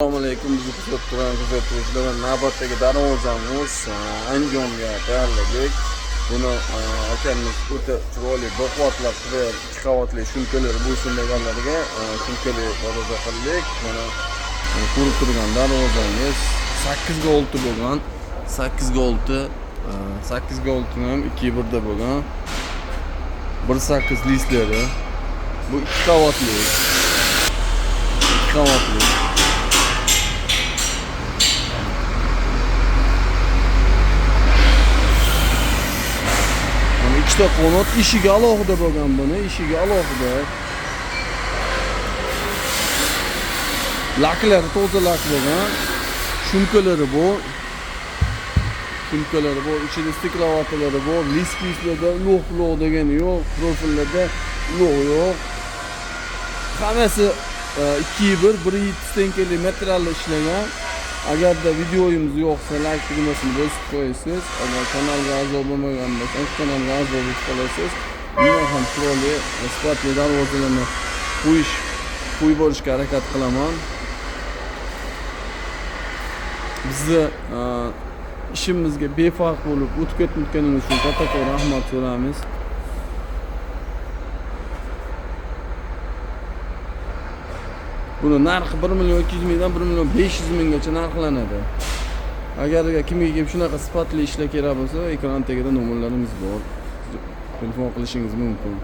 Assalomu alaykum, bizni kuzatib turgan kuzatuvchilar. Navbatdagi darvozamiz Andijonga tayyorladik. Buni akamiz o'ta chiroyli baquvvatlab qilib, ikki qavatli shumkalar bo'lsin deganlarga shumkali darvoza qildik. Mana ko'rib turgan darvozangiz 8 ga 6 bo'lgan. 8 ga 6, 8 ga 6 ham 2 1da bo'lgan. 1.8 listlari. Bu ikki qavatli. Ikki qavatli. Mana ikkita qanot, eshigi alohida bo'lgan buni, eshigi alohida. Laklari toza lak bo'lgan. Shumkalari bor. Shumkalari bor, ichida steklovatalari bor, list listlarda lo'q lo'q degani yo'q, profillarda lo'q yo'q. Hammasi 2 1 1.7 stenkali materialda ishlagan. Agarda videoyimiz yoqsa, like tugmasini bosib qo'yasiz. Agar kanalga a'zo bo'lmagan bo'lsangiz, kanalga a'zo bo'lib qolasiz. Bundan ham chiroyli va sifatli darvozalarni qo'yib borishga harakat qilaman. Bizni ishimizga befarq bo'lib o'tib ketayotganingiz uchun kattakon rahmat so'raymiz. Buni narxi 1 million 200 mingdan 1 million 500 minggacha narxlanadi. Agar kimga kim shunaqa sifatli ishlar kerak bo'lsa, ekran tagida nomerlarimiz bor. Telefon qilishingiz mumkin.